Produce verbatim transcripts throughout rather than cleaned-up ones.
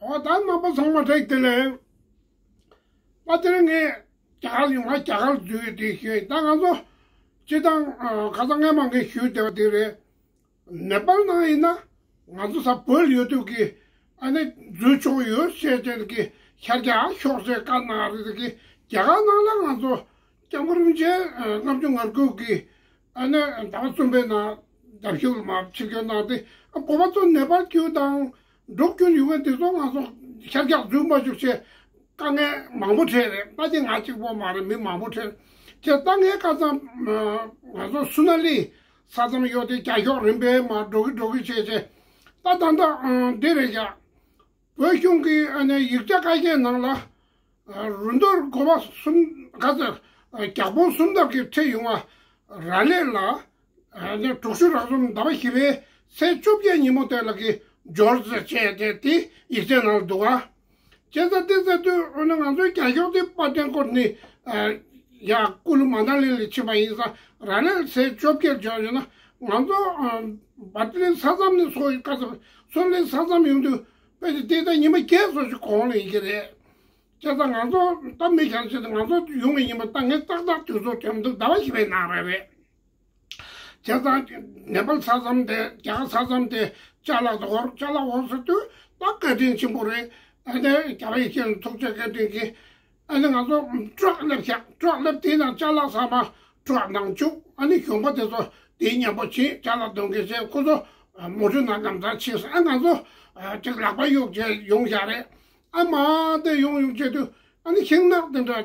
འོ་ད་རྣམ་པ་ཚང་མ་བཀྲ་ཤིས་བདེ་ལེགས། ད་དེ་རིང་ངས་རྒྱ་གར་ཡོང་ང་རྒྱ་གར་འཛུལ་ཡོད་དེ་ཞུས། ད་ང་ཚོ་སྤྱི་བཏང་ཁ་སང་སྔས་མ་ངས་ཞུས་བསྡད་པ་དེ་རེད། ནེ་པཱལ་ནང་ཡིན་ན་ང་ཚོ་ས་བོད་ཡོད་དུས་ཀྱི་ཨ་ནི་འཛུལ་ཆོག་ཡོད་བཤད་ཅན་གྱི་ཤར་རྒྱག་ཤོག་ཟེར་བཀའ་གནང་རེད་ཀྱི། རྒྱ་གར་ནང་ལ་ང་ཚོ་སྐྱབས་མགོན་རིན་པོ་ཆེ་ལྔ་བཅུ་ང་དགུ་གི་ཨ་ནི་ཟླ་བ་གསུམ་པའི་ནང་རྒྱབ་ཤུགས་མ་ཕྱིར་སྐྱོད་གནང་སྟེ། བོད་པ་ཚོ་ནེ་པཱལ་ཁུལ་དང་འབྲུག་ཁུལ་ཡོང་མཁན་དེ་ཚོ་ང་ཚོ་ཤར་རྒྱག་འཛུལ་མ་བཅུག་ཅེས་དཀའ་ངལ་མང་པོ་འཕྲད་རེད། ད་ཅི་ང་གཅིག་པོ་མ་རེད། མི་མང་པོ་འཕྲད་ཅེས། ད་ངས་ཁ་སང་ང་ཚོ་སུ་ན་ལི་ས་མཚམས་ཡོད་དེ་རྒྱ་ཤོག་རིམ་པས་མ་འགྲོ་གི་འགྲོ་གི་བྱས་བྱས། ད་ད་ལྟ་འདི་རེད་ཀྱ། བོད་གཞུང་གི་ཨ་ནི་ཡིག་ཆ་ཁ་ཤས་ནང་ལ་རུ་འདོར་གོ་བ་གསུམ་ག་ཚོད་རྒྱ་སྤོང་གསུམ་ལྟར་གྱི་ཁྲིད་ཡོང་བ་ར་ལས་ལ་ཨ་ནི་དྲུག་ཅུ་རེ་གསུམ་ཟླ་བ་བཞི་པའི་ཚེས་བཅོ་བརྒྱད་ཉིན་མོ་དེ་ལ་གི་འབྱོར་ཟེར་བྱས་ཏེ་དེ་ཡིག་ཚད་ནང་ལ་འདུག་ག། བྱས་ཙང་དེ་ཟེར་དུས་ཨ་ནི་ང་ཚོའི་རྒྱ་ཤོག་དེ་པ་ཏན་ཀོར་ནས་ཡ་ཀུ་ལུ་མ་ན་ལི་ལ་ཕྱིན་པ་ཡིན་ཙང་ར་ལས་ཚེས་བཅོ་བརྒྱད་འབྱོར་ཡོད་ན་ང་ཚོ་བ་ཏི་ལིན་ས་མཚམས་ནས་སོ་ཡི་ཀ་ཚ་སོ་ལིན་ས་མཚམས་ཡོང་དུས། དཔེ་དེ་ལྟ་ཉི་མ་བརྒྱད་སོ་ཞིག་གོང་ལ་ཡིན་གྱི་རེད། བྱས་ཙང་ང་ཚོ་ད་མི་གལ་ཆེ་ད་ང་ཚོ་ཡོང་གི་ཡིན་པ་ད་ངས་ཏག་ཏག་དུས་ཚོད་དེ་མི་འདུག་ཟླ་བ་བཞི་པའི་ནང་རེད་རེད། བྱས་ཙང་ནེ་པཱལ་ས་མཚམས་དེ་རྒྱ་གར་ས་མཚམས་དེ་ཅ་ལག་ཏུ་འོར་ཅ་ལག་འོར་ཟེར་དུས་ད་བཀའ་དྲིན་ཆེན་པོ་རེད། ཨ་ནི་རྒྱ་བོད་ཡིག་ཤེས་ཐུགས་རྗེ་བཀའ་དྲིན་གྱིས། ཨ་ནི་ང་ཚོ་ཊྲག་སླེབས་ཤག་ཊྲག་སླེབས་དེའི་ནང་ཅ་ལག་ཚང་མ་ཊྲག་ནང་བཅུག་ཨ་ནི་གཞོན་པ་དེ་ཚོ་དེའི་མཉམ་པོ་ཕྱིན་ཅ་ལག་འདོན་མཁན་བྱས་ཁོ་ཚོ་མོ་ཊའི་ནང་ལམ་སང་ཕྱིན་སོང་། ཨ་ང་ཚོ་ཅིག་ལག་པ་གཡུག་བྱས་ཡོང་བཞག་རེད། ཨ་མ་དེ་ཡོང་ཡོང་བྱས་དུས་ཨ་ནི་ཤིང་ནགས་དེ་འདྲ་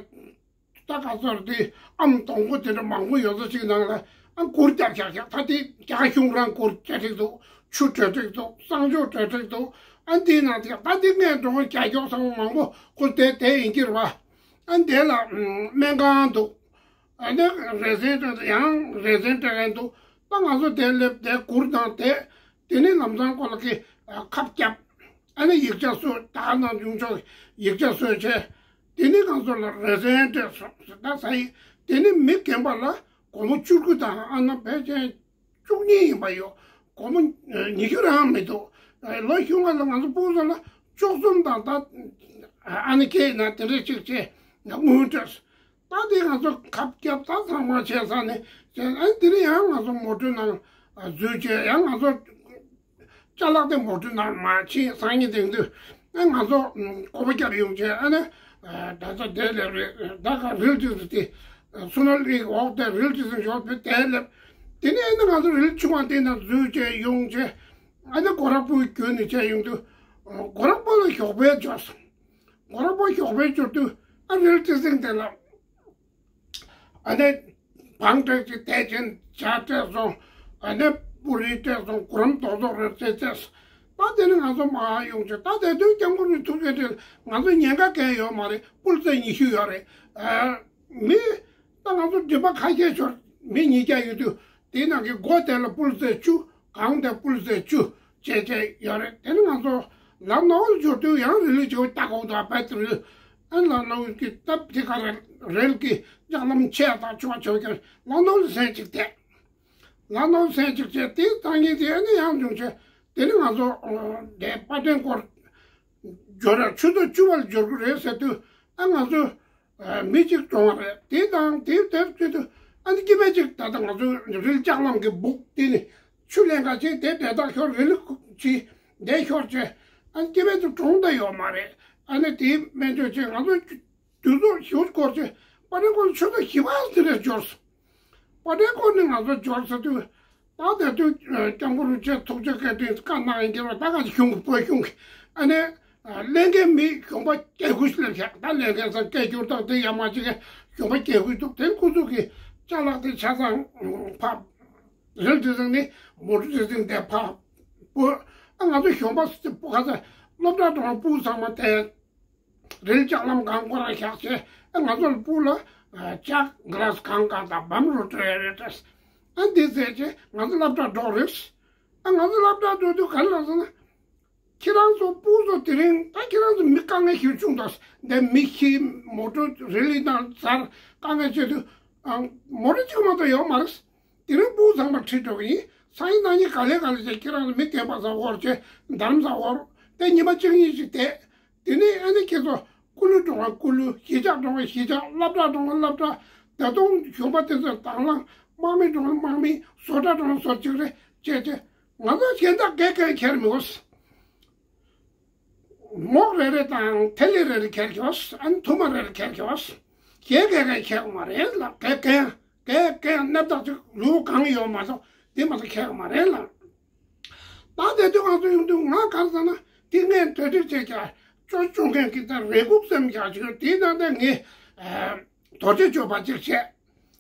ད་ག་ཚོད་དེ་ཨམ་སྡོང་པོ་དེ་འདྲ་མང་པོ་ཡོད་ས་ཅིག་ནང་ལ་ཨ་གུར་རྒྱག་རྒྱག་རྒྱག་ད་དེ་རྒྱ་གཞུང་རང་གུར་རྒྱག་ཐིག་འདུག་ཆུ་དྲོད་ཐིག་འདུག་གསང་སྤྱོད་དྲོད་ཐིག་འདུག་ཨ་འདིའི་ནང་དེ་ད་དེ་ངས་འགྲོ་རྒྱ་ཤོག་ཚང་མ་མང་པོ་ཁོ་དེ་དེ་ཡིན་གྱི་རེད་པ། ཨ་འདི་ལ་སྨན་ཁང་འདུག་ཨ་ནི་རེ་ཟན་སྤྲད་ཡང་རེ་ཟན་སྤྲད་མཁན་འདུག་ད་ང་ཚོ་དེ་སླེབས་དེ་གུར་དང་དེ་དེ་ནི་ལམ་སང་ཁོ་ལ་གི་ཁབ་བརྒྱབ། ཨ་ནི་ཡིག་ཆ་བཟོས། ད་ནང་ཡོང་ཆོག་ཡིག་ཆ་བཟོས་བྱས། དེ་ནི་ང་ཚོ་ལ་རེ་ཟན་སྤྲད་སོང་ཟེར། ད་ས་ཡིག་དེ་ནི་མི་རྒན་པ་ལ་སྒོར་མོ་བཅུ་དགུ་དང་ཨ་ན་བས་ཅན་བཅུ་གཉིས་ཡིན་པ་ཡོད། སྒོར་མོ་ཉི་ཤུ་རང་མི་འདུག་ལོ་གཞོན་པ་ལ་ང་ཚོ་སྤུ་གུ་ཚོ་ལ་བཅུ་གསུམ་དང་ད་ཨ་ནི་ཁེ་ན་དེ་འདྲ་ཅིག་བྱས་ན་དངུལ་སྤྲད། ད་དེ་ང་ཚོ་ཁབ་བརྒྱབ་ད་ཚང་མ་བྱས་ཚར་ནས་བྱས། ཨ་ནི་དེ་ནས་ཡང་ང་ཚོ་མོ་ཊའི་ནང་འཛུལ་བྱས། ཡང་ང་ཚོ་ཅ་ལག་དེ་མོ་ཊའི་ནང་མར་ཕྱིན། སང་ཉིན་དེང་དུས་ཨ་ང་ཚོ་ཀོ་པ་རྒྱབ་ཡོང་བྱས། ཨ་ནི་ད་ཚོ་དེ་ལས་རེད། ད་ག་རིལ་དེ་ཚོ་དེ་སུ་ན་ལི་འོག་དེ་རིལ་དེ་ཚོ་ཡོད་པའི་དེ་ལས། དེ་ནས་ཨ་ནི་ང་ཚོ་རིལ་ཆུང་བ་དེ་ནང་འཛུལ་བྱས་ཡོང་བྱས། ཨ་ནི་སྒོ་ར་སྤུ་བརྒྱུད་ནས་བྱས་ཡོང་དུས་སྒོ་ར་སྤུ་ལ་ཞོགས་པའི་འབྱོར་སོང་། སྒོ་ར་སྤུ་ཞོགས་པའི་འབྱོར་དུས་ཨ་རིལ་དེ་ཚོ་དེ་ལ། ཨ་ནི་བང་སྤྲད་ཅིག་དེ་ཅན་ཇ་སྤྲད་སོང་། ཨ་ནི་པུ་རི་སྤྲད་སོང་། གུ་རམ་རྡོག་རྡོག་རེ་རྩེ་རྩེས། ད་དེ་ནི་ང་ཚོ་མར་ཡོང་ཆེ། ད་དེ་དུས་སྐྱབས་མགོན་རིན་ཐུགས་རྗེ་ཆེ། ང་ཚོ་ཉེན་ཁ་གང་ཡོད་མ་རེད། སྤུ་རྩེ་ཉི་ཤུ་ཡོད་རེད། ཨ་མི་ད་ང་ཚོ་འགྲིམ་པ་ཁ་ཤས་ཤོར། མི་ཉིས་བརྒྱ་ཡོད་དུས་དེའི་ནང་གི་སྒོ་དེ་ལ་སྤུ་རྩེ་བཅུ། གང་དེ་པུ་རྩེ་བཅུ་བྱས་བྱས་ཡོད་རེད། དེ་ནི་ང་ཚོ་ལ་ནོ་ལ་འབྱོར་དུས་ཡང་རི་ལུ་ཅིག་ལྟ་དགོས་འདུག་ཨ་བད་རི་ཨ་ལ་ནོ་གི་སྟབས་དེ་ག་རེ་རེལ་གི་ལྕགས་ལམ་ཆེ་དང་ཆུང་བ་ཆེ་བ་ཀྱང་ལ་ནོ་ལ་སེང་ཅིག་བསྡད། ལ་ནོ་ལ་སེང་ཅིག་བྱས། དེ་ཐང་ཉིན་དེ་ནི་ཡང་བྱུང་བྱས། དེ་ནི་ང་ཚོ་དེ་པ་ཏན་སྐོར་འབྱོར་ར་ཆུ་ཚོད་བཅུ་པ་ལ་འབྱོར་གི་རེད་ཟེར་དུས་ཨ་ང་ཚོ་མི་གཅིག་གྲོངས་པ་རེད། དེ་དང་དེ་དེར་བྱེད་དུས་ཨ་ནི་སྐྱེ་དམན་གཅིག་ད་ལྟ་ང་ཚོའི་རི་ལ་ལྕགས་ལམ་གྱི་སྦུག་དེ་ནི་ཆུ་ལེན་ག་ཅིག་དེ་དེ་དག་ཤོར་རི་ལི་ཅིག་འདས་ཤོར་བྱས། ཨ་ནི་སྐྱེ་དམན་དུ་གྲོངས་ད་ཡོད་མ་རེད། ཨ་ནི་དེའི་སྨན་བཅོས་བྱས་ང་ཚོ་དུས་ཚོད་ཞུ་སྐོར་བྱས་པ་ཏན་སྐོར་ཆུ་ཚོད་བཞི་པ་དེ་རེད་འབྱོར་སོང་། པ་ཏན་སྐོར་ནས་ང་ཚོ་འབྱོར་ཚར་དུས། ད་དེ་དུས་སྐྱབས་མགོན་རིན་པོ་ཆེ་ཐུགས་རྗེ་བཀའ་དྲིན་བཀའ་གནང་ཡིན་གྱི་རེད། ད་ག་གཞུང་གི་བོད་གཞུང་གི་ཨ་ནི་ལས་འགན་མི་གཞོན་པ་སྐྱེ་དགུ་ཞིག་སླེབས་ཤག་ད་ལས་འགན་སང་སྐད་སྒྱུར་དང་དེ་ཡ་མ་ཅིག་གི་གཞོན་པ་སྐྱེ་དགུ་འདུག་དེ་ཁོ་ཚོ་གི་ཅ་ལག་དེ་ཆ་ཚང་ཕབ། རིལ་དེ་ཚང་ནི་མོ་ཊ་དེ་ཚང་དེ་ཕབ། བོད་ཨ་ང་ཚོ་གཞོན་པ་སྤུ་ག་ཚ་སློབ་གྲྭ་གྲོང་སྤུ་ཚང་མ་དེ། རིལ་ལྕགས་ལམ་སྒང་ཁོ་རང་བཞག་བྱས་ཨ་ང་ཚོ་ལ་སྤུ་ལ་ལྕགས་ག་ལ་སི་གང་གང་དང་བམ་རོ་སྤྲད་རེད་དྲས། ཨ་འདི་ཟེར་བྱས་ང་ཚོ་སློབ་གྲྭ་འགྲོ་རེད། ཨ་ང་ཚོ་སློབ་གྲྭ་འགྲོ་དུས་ག་རེ་ལབ་སོང་ན། ཁྱེད་རང་ཚོ་སྤུ་ཚོ་དེ་རིང་ད་ཁྱེད་རང་ཚོ་མི་དཀའ་ངལ་ཞིག་བྱུང་འདུག་འདི་མི་ཤི་མོ་ཊ་རི་ལི་དང་ཚར་དཀའ་ངལ་བྱེད་དུས་ཨ་མོ་ཊ་གཅིག་མ་གཏོགས་ཡོད་མ་རེད། དེ་རིང་སྤུ་ཚང་མ་ཁྲིད་འགྲོ་གི་ཡིན། སང་ཉིན་གནངས་ཉིན་ག་ལེ་ག་ལེ་བྱས་ཁྱེད་རང་ཚོ་མི་རྒན་པ་ཚང་ཧོར་བྱས་རྡ་རམ་ས་ཧོར་དེ་ཉི་མ་གཅིག་གཉིས་ཤིག་བསྡད། དེ་ནས་ཨ་ནི་ཁྱེད་ཚོ་ཀུ་ལུ་འགྲོ་བ་ཀུ་ལུ། གཞིས་ཆགས་འགྲོ་བ་གཞིས་ཆགས། སློབ་གྲྭ་འགྲོ་བ་སློབ་གྲྭ། ད་དུང་གཞོན་པ་དེ་ཚོ་དང་བླངས། དམག་མི་འགྲོ་བ་དམག་མི། བཟོ་གྲྭ་འགྲོ་བ་བཟོ་གཅིག་རེ་བྱས་བྱས། ང་ཚོ་གཞན་དག་གས་གས་ཁྱེར་མི་དགོས། མོག་རེ་རེ་དང་ཐེ་ལི་རེ་རེ་ཁྱེར་ཤོག་ཨ་ནི་ཐུར་མ་རེ་རེ་ཁྱེར་ཤོག་གཞན་གས་གས་ཁྱེར་དགོས་མ་རེད་ལ། གས་གས་གས་གས་གནས་བདག་ཅིག་ལུས་གང་ཡོད་མ་གཏོགས་དེ་མ་གཏོགས་ཁྱེར་དགོས་མ་རེད་ལ། ད་དེ་དུས་ང་ཚོ་ཡོང་དུས་ང་ག་རེ་ཟེར་ན། དེ་ངས་གྲ་སྒྲིག་བྱས་ཀྱང་ཅོ་ཅོ་མཁན་གྱི་ད་རེ་སྒུག་སེམས་ཀྱང་བྱུང་། དེའི་ནང་དུ་ངས་ཨ་རྡོ་རྗེ་གཅོད་པ་གཅིག་བྱས།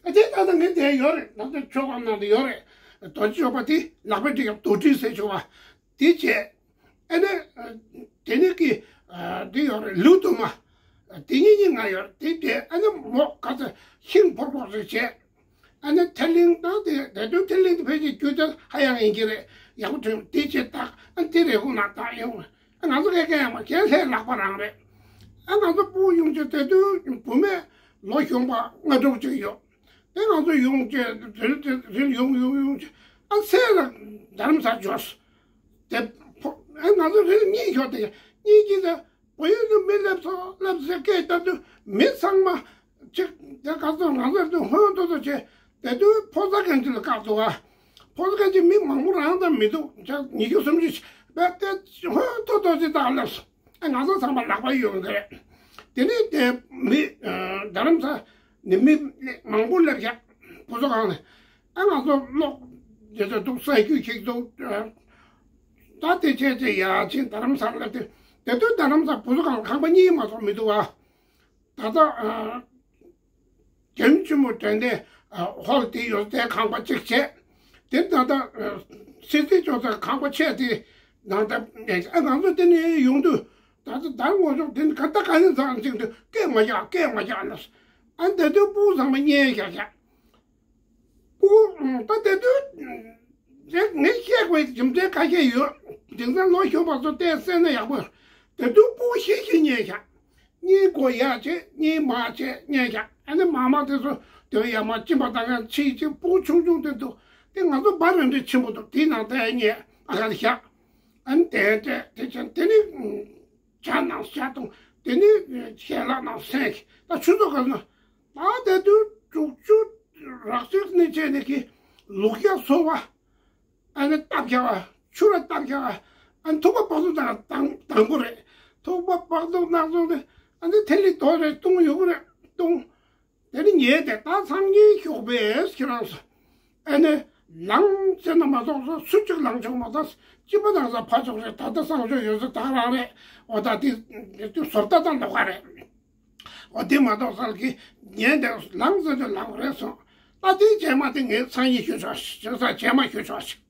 ཨ་དེ་ད་ལྟ་ངས་དེ་ཡོད་རེད། ད་ལྟ་ཆོ་ག་ནང་དུ་ཡོད་རེད། རྡོ་རྗེ་གཅོད་པ་དེ་ལག་པས་བྲིས་ཀྱང་རྡོ་དྲིལ་ཟེར་ཆོ་བ་དེ་བྱས། ཨ་ནི་དེ་ནས་ཀྱི་དེ་ཡོད་རེད། ལུག་དུ་མ་དེ་གཉིས་གཉིས་ང་ཡོད་དེ་བྱས། ཨ་ནི་མོག་ག་ཚོད་ཤིང་ཕོར་ཕོར་ཟེར་བྱས། ཨ་ནི་ཐེར་གླིང་དང་དེ་དེ་དུས་ཐེར་གླིང་དེ་ཕལ་ཆེར་རྒྱུ་དེ་ཧ་ཡང་ཡིན་གྱི་རེད། ཡག་པོ་བྲིས་དེ་བྱས་དག་ཨ་ནི་དེ་རེ་སྒུག་ན་དག་ཡོང་། ཨ་ང་ཚོ་གས་གས་ཡང་མ་གས་ལྷའི་ལག་པ་རང་རེད། ཨ་ང་ཚོ་སྤུ་གུ་ཡོང་ཆེད་དེ་དུས་བུད་མེད་ལོ་གཞོན་པ་ལྔ་དྲུག་ཅིག་ཡོད། དེ་ང་ཚོ་ཡོང་ཆེད་རིལ་རིལ་ཡོང་ཡོང་ཡོང་ཆེད་ཨ་སེ་ལ་རྡ་རམ་ས་འབྱོར། དེ་ཕོ་ཨ་ང་ཚོ་རིལ་གཉིས་ཤོག་དེ་གཉིས་ཀྱིས་དེ་བོད་ཡུལ་དུ་མི་སླེབས་སོང་སླེབས་སོང་སྐད་བཏང་དུས་མི་ཚང་མ་ཅིག་དེ་ག་ཚོད་ང་ཚོ་དུ་ཧོན་ཏོ་ཏོ་བྱས། དེ་དུས་ཕོ་གསར་མཁན་ཅིག་ལ་བཀག་འདུག་ཨ། ཕོ་གསར་མཁན་ཅིག་མི་མང་པོ་རང་ཙམ་མི་འདུག་ཅག་ཉི་ཤུ་སུམ་ཅུ་བས་དེ་ཧོན་ཏོ་ཏོ་ཅིག་བཏང་སླེབས་སོང་། ཨ་ང་ཚོ་ཚང་མ་ལག་པ་ཡོད་གི་རེད། དེ་ནས་དེ་མི་རྡ་རམ་ས་ནས་མི་མང་པོ་སླེབས་ཤག་བུ་ཚོ་གང་ནས། ཨ་ང་ཚོ་གློག་དེ་ཚོ་འདུག་ས་རྒྱུ་ཞིག་འདུག་ད་དེ་བྱས་ཚེ་ཡ་ཕྱིན་རྡ་རམ་ས་སླེབས་ཏེ། དེ་དུས་རྡ་རམ་ས་བུ་ཚོ་གང་ཁང་པ་གཉིས་མ་གཏོགས་མི་འདུག་ཨ། ད་ལྟ་ཨ་རྒྱལ་ཡུམ་ཆེན་མོ་དྲན་རྟེན་ཨ་ཧོལ་དེ་ཡོད་དེ་ཁང་པ་གཅིག་བྱས། དེ་ད་ལྟ་ཨ་སི་སི་ཅོ་ཚ་ཁང་པ་ཆེ་དེ་ནང་ད་ཨ་ང་ཚོ་དེ་ནས་ཡོང་དུས་ད་ལྟ་དར་ངོ་ཕྱོགས་དེ་ནས་ག་ད་ག་ནས་ཚང་ཅིག་ཏུ་སྐད་མ་རྒྱག་སྐད་མ་རྒྱག་ལ། ཨ་དེ་དུས་སྤུ་གུ་ཚང་མ་བརྙས་བཞག་བཞག་སྤུ་གུ་ད་དེ་དུས་རེད། ངས་བཤད་དགོས་རྒྱུ་མཚན་ཁ་ཤས་ཡོད། དེང་སང་ལོ་གཞོན་པ་ཚོ་བལྟས་གསན་ན་ཡག་པོ། དེ་དུས་སྤུ་གུ་ཤི་ཤི་བརྙས་བཞག་གཉིས་མགོ་ཡར་བྱས་གཉིས་མར་བྱས་བརྙས་བཞག་ཨ་ནི་མ་མ་དེ་ཚོ་དེ་ཡར་མར་གཅིན་པ་བཏང་ཡང་ཕྱིས་ཀྱི་སྤུ་གུ་ཆུང་ཆུང་དེ་འདུག་དེ་ང་ཚོ་འབའ་རིན་པོ་ཆེ་ཆེན་པོ་འདུག་དེའི་ནང་དེ་བརྙས་ཨ་ཁ་བཞག་ཨ་ནི་དེ་དེ་དེ་བྱས་དེ་ནི་ཇ་ནང་ཇ་འཐུང་དེ་ནི་ཞལ་ལག་ནང་སེང་གེ་ད་ཆུ་ཚོད་ག་ཚོད། ད་དེ་དུས་དྲུག་ཅུ་རག་ཅིག་ནས་བྱས་ནས་ཀྱི་ལུག་ཤ་སོ་བ། ཨ་ནི་སྟབས་རྒྱག་པ། ཆུ་ར་སྟབས་རྒྱག་པ། ཨ་ནི་ཐུག་པ་སྤགས་ཐུག་དང་དང་དང་པོ་རེད། ཐུག་པ་སྤགས་ཐུག་ནག་ཚོང་རེད། ཨ་ནི་ཐེ་ལི་དོ་རེད་བཏུང་ཡོང་གི་རེད་བཏུང་། དེ་ནི་ཉལ་ཏེ་ད་སང་ཉིན་ཞོགས་པས་ཁྱེད་རང་ཚོ། ཨ་ནི་ལངས་ཟེར་ན་མ་གཏོགས་སུ་གཅིག་ལངས་ཆོག་མ་ད་སྐྱིད་པ་དང་ས་ཕ་ཆོག་རེད། ད་ལྟ་སང་ཞོགས་ཡོད་ཚོད་ད་རང་རེད། འོ་ད་དེ་དེ་དུས་བཟོ་ལྟ་དང་ལོགས་ཀ་རེད། འོ་དེ་མ་གཏོགས་སར་གི་ཉན་དེ་ལངས་ཟེར་དུས་ལངས་རེད་སོང་། ད་དེ་རྗེས་མ་དེ་ངས་སང་ཉིན་ཞུ་ཆོག་ཞིག་ཅིག་ས་རྗེས་མ་ཞུ་ཆོག་ཞིག